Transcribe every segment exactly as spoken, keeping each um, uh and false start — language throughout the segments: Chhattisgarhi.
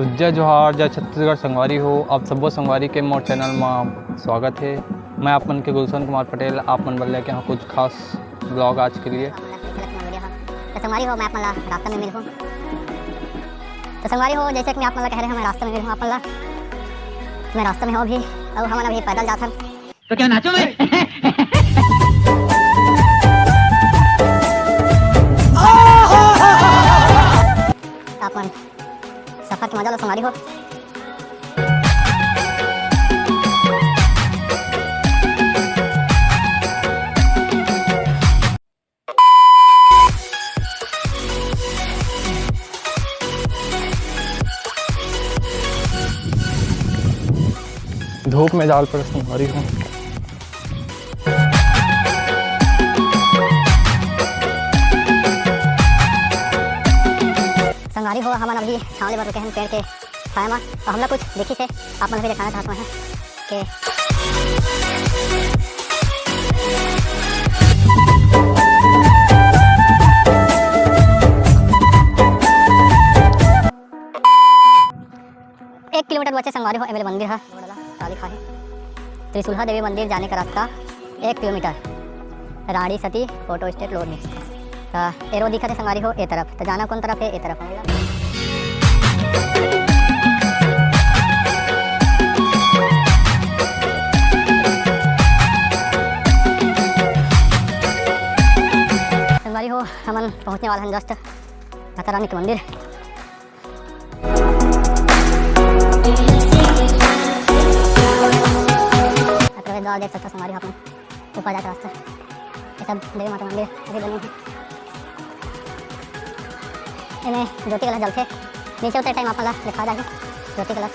जय जोहार, जय छत्तीसगढ़ संगवारी हो। आप सब्बो संगवारी के मोर चैनल म स्वागत हे। मैं आप मन के गुलशन कुमार पटेल, आप मन बर लेके आए हंव कुछ खास ब्लॉग आज के लिए। तो संगवारी हो, मैं आप मन ला रास्ता में मिलहूं। तो संगवारी हो, जैसे कि मैं आप मन ला कहे रहेंव, मैं रास्ता में मिलहूं आप मन ला। मैं रास्ता में हंव अभी, अउ हमन अभी पैदल जात हन। तो क्या नाचो मैं? अपन सफर के मजा लो संगवारी हो। धूप में जाल पर संगवारी हो। संगवारी हो, हमन अभी छांव ले बर रुके हन पेड़ के छाया म। अउ हमला कुछ देखिस हे, आप मन भी दिखाना चाहत हंव के एक किलोमीटर बचे संगवारी हो, एमेर मंदिर ह। का लिखा हे? त्रिशूलहा देवी मंदिर जाने का रास्ता एक किलोमीटर, राड़ी सती फोटो स्टेट लोरमी। त एरो दिखत हे संगवारी हो, ए तरफ। त जाना कोन तरफ हे? ए तरफ। संगवारी हो, हमन पहुंचने वाला हन just माता रानी के मंदिर। प्रवेश द्वार देख सकथव संगवारी हो आप मन, ऊपर जाके रास्ता। ये सब देवी माता मंदिर अभी बने हे। एमे ज्योति कलश जलथे, नीचे उतरे टाइम आप मन ला दिखा जाही ज्योति कलश।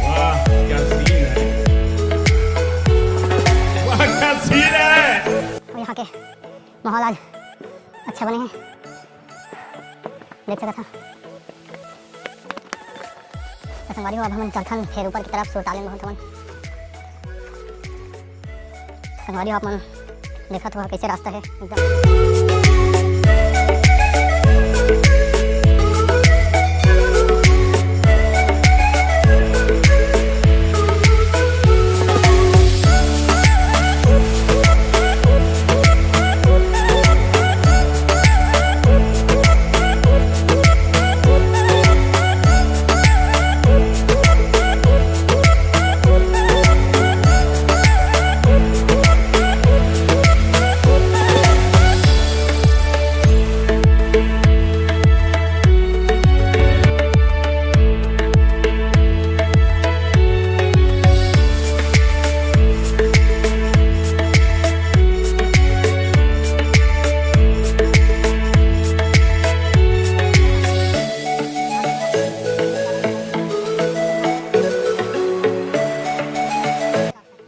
वाह, क्या सीन है। वाह, क्या सीन है। अउ यहाँ के माहौल आज अच्छा बने हे, देख सकत हव। त संगवारी हो, अब हमन चलथन फेर ऊपर की तरफ, सुरताल में बहुत हमन। संगवारी हो, आप मन देखत हव कइसे रास्ता हे एकदम।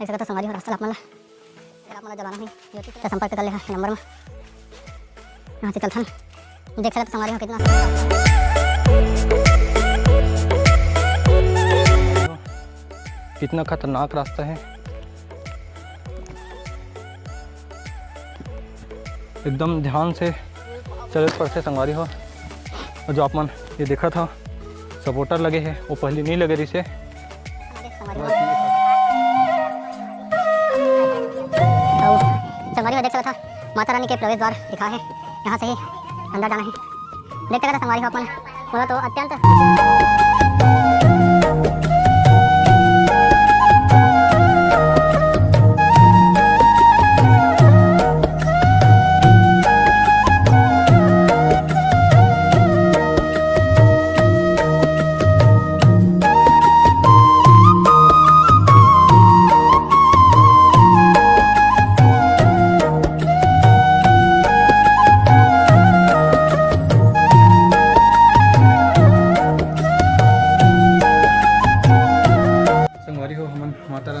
देख सकत हव संगवारी हो, रास्ता ला आप मन ला, अगर आप मन ला जलाना होही, त संपर्क कर ले हा नंबर में। यहाँ से चलथन, देख सकत हव संगवारी हो कितना कितना खतरनाक रास्ता हे। एकदम ध्यान से चले पड़थे संगवारी हो। अउ जो आप मन ये देखत हव, सपोर्टर लगे हे, वो पहली नइ लगे रिहिसे। अउ संगवारी हो देख सकत हव, माता रानी के प्रवेश द्वार लिखा हे, यहाँ से ही अंदर जाना हे। देख सकत हव संगवारी हो आप मन, मोला तो अत्यंत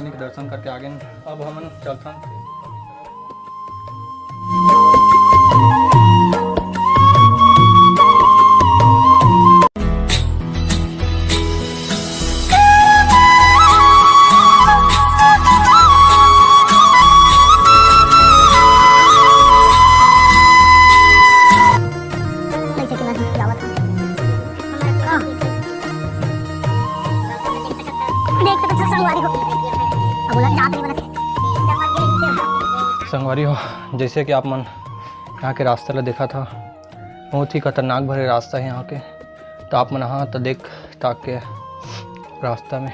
के दर्शन करके आगे अब हमन चलथन। देख सकत हो संगवारी हो, अब ओला जात नहीं बनत हे। संगवारी हो, जैसे कि आप मन यहाँ के रास्ता ला देखा था, बहुत ही खतरनाक भरे रास्ता है यहाँ के। तो आप मन हाँ तो देख ताक के रास्ता में।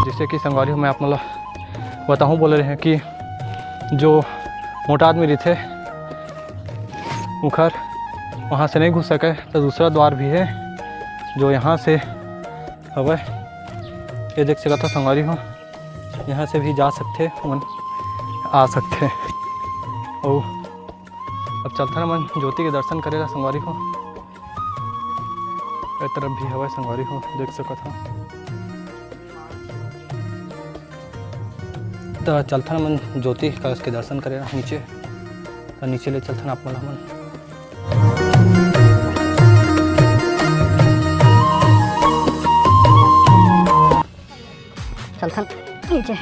जैसे कि संगवारी हो, मैं आप मन ला बताहूँ बोले रहे कि जो मोटा आदमी रहिथे, उखर वहाँ से नहीं घुस सके, तो दूसरा द्वार भी है जो यहाँ से हवय। ये देख सकत हो संगवारी हो, यहाँ से भी जा सकथे, ओमन आ सकथे। अउ अब चलथन हमन ज्योति के दर्शन करे ला संगवारी हो। ए तरफ भी हवय संगवारी हो, देख सकत हो। त चलथन हमन ज्योति कलश के दर्शन करे ला नीचे। त नीचे ले चलथन आप मन ला हमन। चलथन नीचे।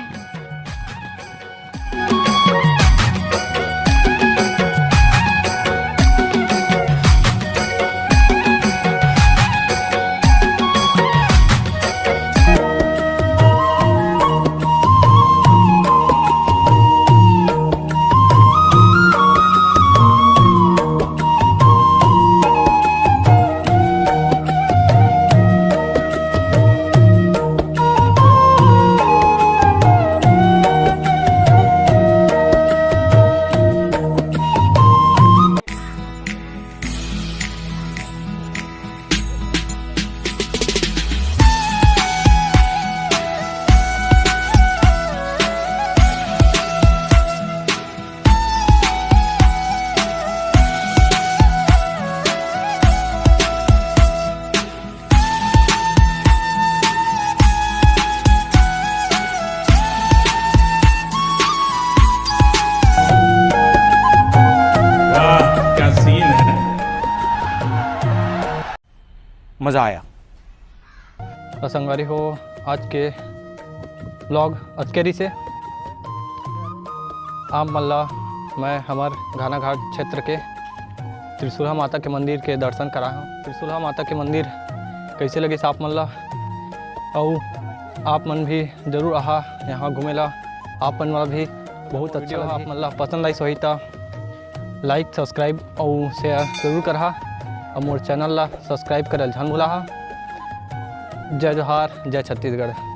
वाह, क्या सीन है। मज़ा आया। तो संगवारी हो, आज के vlog अतकेरी से आप मन ला मैं हमर घानाघाट क्षेत्र के त्रिशूला माता के मंदिर के दर्शन कराहूँ। त्रिशूला माता के मंदिर कैसे लगिस आप मन ला, अउ आप मन भी जरूर आहा यहाँ घूमे ला। आप मन ला भी बहुत अच्छा video आप मन ला पसंद आइस होही त like, subscribe अउ share जरूर करहा, अउ मोर channel ला subscribe करल झन भुलाहा। जय जोहार, जय छत्तीसगढ़।